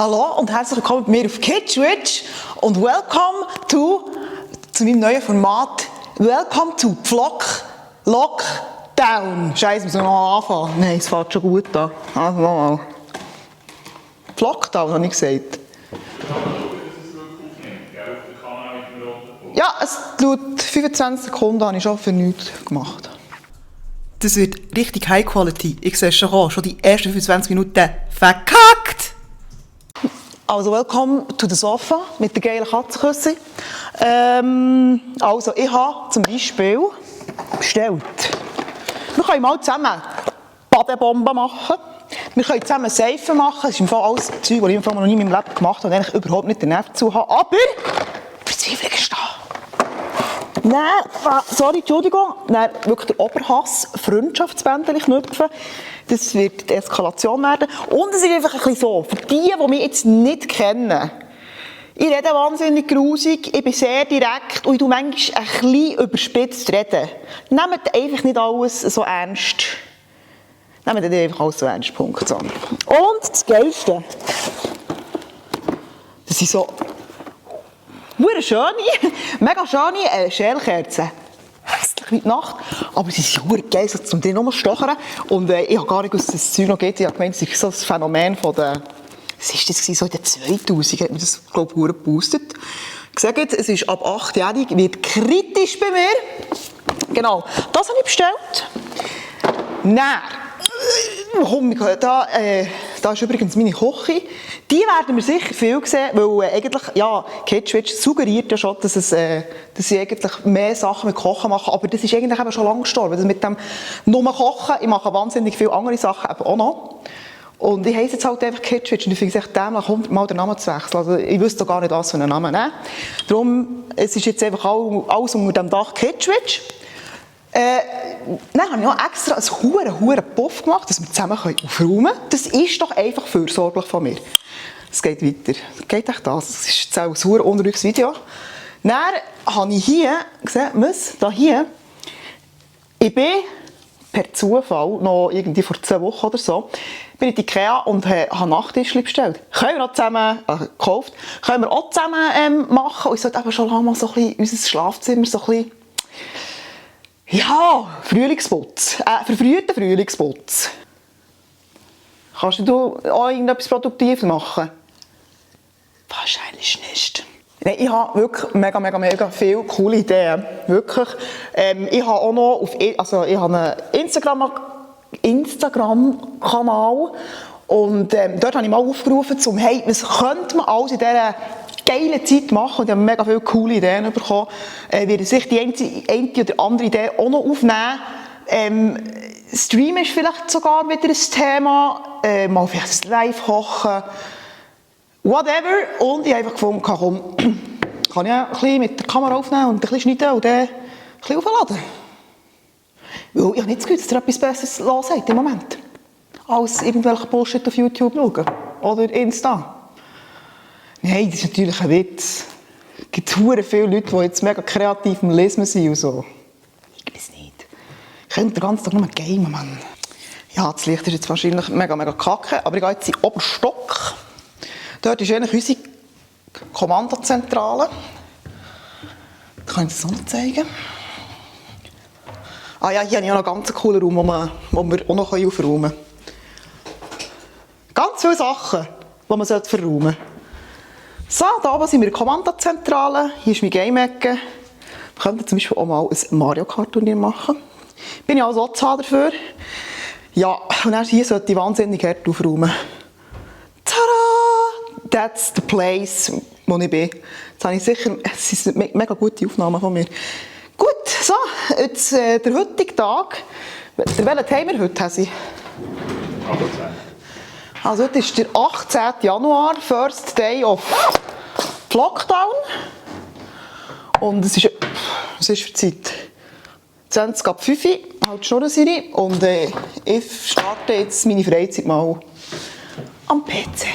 Hallo und herzlich willkommen bei mir auf Kitschwitch und welcome zu meinem neuen Format Welcome to Vlog Lockdown. Scheiße, müssen wir noch anfangen? Nein, es fängt schon gut an. Also nochmal. Lockdown, habe ich gesagt. Ja, es tut 25 Sekunden, habe ich schon für nichts gemacht. Das wird richtig High Quality. Ich sehe es schon die ersten 25 Minuten verkackt. Also, welcome to the Sofa mit der geilen Katzenküsse. Also, ich habe zum Beispiel bestellt. Wir können mal zusammen Badebomben machen. Wir können zusammen Seifen machen. Das ist im Fall alles Zeug, das ich im Fall noch nie in meinem Leben gemacht habe und eigentlich überhaupt nicht den Nerv dazu habe. Aber Verzweiflung ist da. Nein, sorry, Entschuldigung. Nein, wirklich der Oberhass, Freundschaftsbändchen knüpfen. Das wird die Eskalation werden. Und es ist einfach ein bisschen so, für die mich jetzt nicht kennen, ich rede wahnsinnig grusig, ich bin sehr direkt und ich tue manchmal ein bisschen überspitzt reden. Nehmt einfach nicht alles so ernst. Nehmt nicht einfach alles so ernst, Punkt. So. Und das Geilste, das sind so mega schöne Schälkerzen. Hässlich wie die Nacht, aber sie sind verdammt geil, so zum drin rumstochern. Und ich habe gar nicht gewusst, dass es das Zeug noch geht. Ich habe gemeint, es ist so ein Phänomen von den, was war das, so in den 2000 hat mir das, glaube ich, geboostet. Gesagt, es ist ab 8-jährig, wird kritisch bei mir. Genau, das habe ich bestellt. Da ist übrigens meine Küche. Die werden wir sicher viel sehen, weil eigentlich, ja, Kitschwitch suggeriert ja schon, dass ich eigentlich mehr Sachen mit Kochen mache, aber das ist eigentlich eben schon lange gestorben. Das mit dem nur Kochen, ich mache wahnsinnig viele andere Sachen eben auch noch. Und ich heisse jetzt halt einfach Kitschwitch und ich finde es echt dämlich, 100-mal den Namen zu wechseln. Also ich wüsste gar nicht, was für einen Namen nehmen. Darum, es ist jetzt einfach alles unter dem Dach Kitschwitch. Dann habe ich noch extra einen huren Puff gemacht, dass wir zusammen aufräumen können. Das ist doch einfach fürsorglich von mir. Es geht weiter. Geht echt das. Das ist jetzt auch ein sehr unruhiges Video. Dann habe ich hier gesehen, ich bin per Zufall, noch irgendwie vor 2 Wochen oder so, bin in die Ikea und habe Nachttischchen bestellt. Können wir auch zusammen, gekauft, können wir auch zusammen machen. Und ich sollte eben schon lange mal so ein bisschen unser Schlafzimmer so ein bisschen, ja, Frühlingsputz. Verfrühter Frühlingsputz. Kannst du auch irgendetwas Produktives machen? Wahrscheinlich nicht. Nein, ich habe wirklich mega viele coole Ideen. Wirklich. Ich habe auch noch ich habe einen Instagram-Kanal und dort habe ich mal aufgerufen, hey, was könnte man alles in dieser geile Zeit machen, und ich habe mega viele coole Ideen bekommen. Werde sich die eine oder andere Idee auch noch aufnehmen. Stream ist vielleicht sogar wieder ein Thema. Mal vielleicht ein Live-Kochen. Whatever. Und ich habe einfach gefunden, komm, kann ich ein bisschen mit der Kamera aufnehmen und ein bisschen schneiden und dann ein bisschen aufladen. Weil ich habe nicht das Gefühl, dass ihr etwas Besseres los habt im Moment. Als irgendwelche Bullshit auf YouTube schauen. Oder Insta. Nein, das ist natürlich ein Witz. Es gibt sehr viele Leute, die jetzt mega kreativ im Lesen sind und so. Ich weiß nicht. Ich könnte den ganzen Tag nur gamen, Mann. Ja, das Licht ist jetzt wahrscheinlich mega kacke, aber ich gehe jetzt in den Oberstock. Dort ist eigentlich unsere Kommandozentrale. Da kann ich das auch noch zeigen. Ah ja, hier habe ich auch noch einen ganz coolen Raum, wo wir auch noch aufräumen können. Ganz viele Sachen, die man verräumen sollte. So, da oben sind wir in der Kommandozentrale. Hier ist meine Game-Ecke. Wir könnten zum Beispiel auch mal ein Mario Kart Turnier machen. Bin ich also auch zu dafür. Ja, und dann hier sollte ich wahnsinnig hart aufräumen. Tada! That's the place, wo ich bin. Jetzt habe ich sicher, es sind mega gute Aufnahmen von mir. Gut, so, jetzt der heutige Tag. Welchen haben wir heute, Hesi? Also heute ist der 18. Januar, First Day of Lockdown. Und es ist für die Zeit 20 ab 5 Uhr, halt Schnurrenserie. Und ich starte jetzt meine Freizeit mal am PC.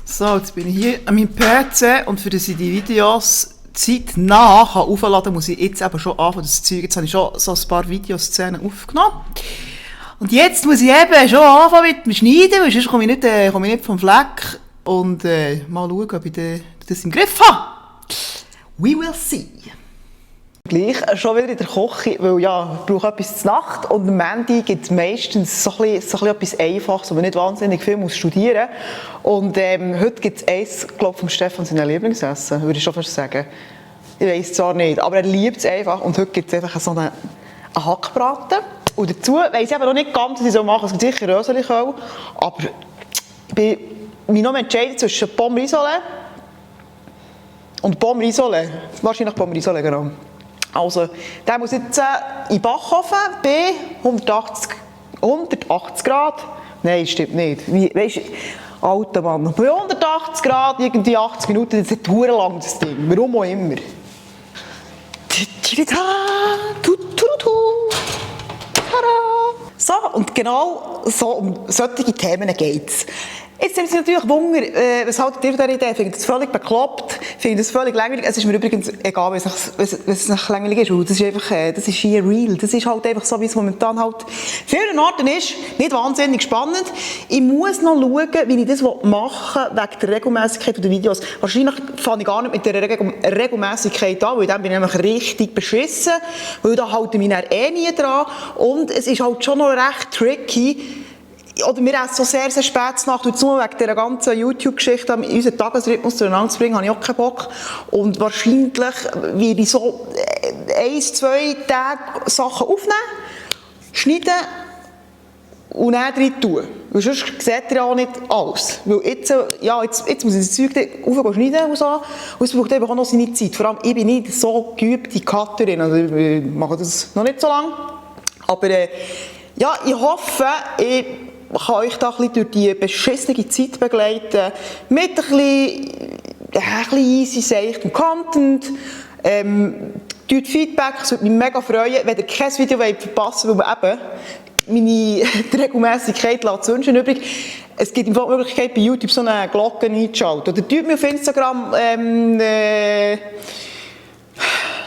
So, jetzt bin ich hier an meinem PC und für dass ich die Videos zeitnah aufladen kann, muss ich jetzt eben schon anfangen, das Zeug. Jetzt habe ich schon so ein paar Videoszenen aufgenommen. Und jetzt muss ich eben schon anfangen mit dem Schneiden, weil sonst komme ich nicht vom Fleck. Und mal schauen, ob ich das im Griff habe. We will see. Gleich schon wieder in der Küche, weil ja, ich brauche etwas zur Nacht und am Ende gibt es meistens so ein bisschen etwas Einfaches, wo man nicht wahnsinnig viel studieren muss. Und heute gibt es eins, glaube vom Stefan sein Lieblingsessen, würde ich schon fast sagen. Ich weiss zwar nicht, aber er liebt es einfach und heute gibt es einfach so einen Hackbraten. Und dazu weiss ich aber noch nicht ganz, was ich so mache. Es gibt sicher Röseliköl, aber ich bin mich noch entscheiden zwischen Pommes Risole und Pommes Risole. Wahrscheinlich Pommes Risole, genau. Also, der muss jetzt in den Backofen bei 180 Grad. Nein, stimmt nicht. Weisst, alter Mann. Bei 180 Grad, irgendwie 80 Minuten, das ist verdammt lang, das Ding. Warum auch immer. So, und genau so um solche Themen geht es. Jetzt sind Sie natürlich Wunder, was haltet ihr von dieser Idee? Findet ihr das völlig bekloppt? Findet ihr das völlig langweilig? Es ist mir übrigens egal, was es nicht langweilig ist, weil das ist einfach, das ist hier real. Das ist halt einfach so, wie es momentan halt vielen Orten ist. Nicht wahnsinnig spannend. Ich muss noch schauen, wie ich das machen will, wegen der Regelmäßigkeit der Videos. Wahrscheinlich fange ich gar nicht mit der Regelmäßigkeit an, weil dann bin ich nämlich richtig beschissen, weil da halte ich mich dann nie dran. Und es ist halt schon noch recht tricky. Oder wir essen so sehr, sehr spät Nacht. Und nur wegen dieser ganzen YouTube-Geschichte, unseren Tagesrhythmus zueinander zu bringen, habe ich auch keinen Bock. Und wahrscheinlich werde ich so 1-2 Tage Sachen aufnehmen, schneiden und dann drin tun. Weil sonst seht ihr ja auch nicht alles. Weil jetzt muss ich das Zeug schneiden und so. Und es braucht eben auch noch seine Zeit. Vor allem, ich bin nicht so geübte Cutterin. Also ich mache das noch nicht so lange. Aber ja, ich hoffe, ich kann euch da ein bisschen durch die beschissene Zeit begleiten, mit ein bisschen easy, seichtem Content. Tut Feedback, es würde mich mega freuen, wenn ihr kein Video verpassen wollt, weil man eben die Regelmäßigkeit lässt zu wünschen übrig. Es gibt die Möglichkeit, bei YouTube so eine Glocke einzuschalten. Oder tut mir auf Instagram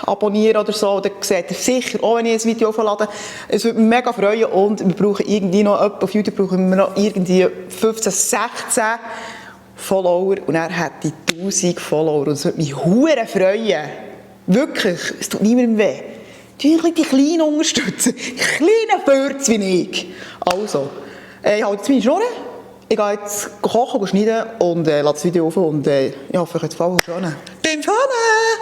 abonnieren oder so, dann seht ihr sicher, auch wenn ich ein Video auflade. Es würde mich mega freuen und wir brauchen irgendwie noch, auf YouTube brauchen wir noch irgendwie 15, 16 Follower und dann hätte ich 1000 Follower und das würde mich hure freuen. Wirklich, es tut niemandem weh. Die Kleinen unterstützen, die kleinen Fürze wie ich. Also, ich halte jetzt meine Schnurren, ich gehe jetzt kochen, schneiden und lasse das Video auf und ich hoffe, euch hat es gefallen. Beim Fahren!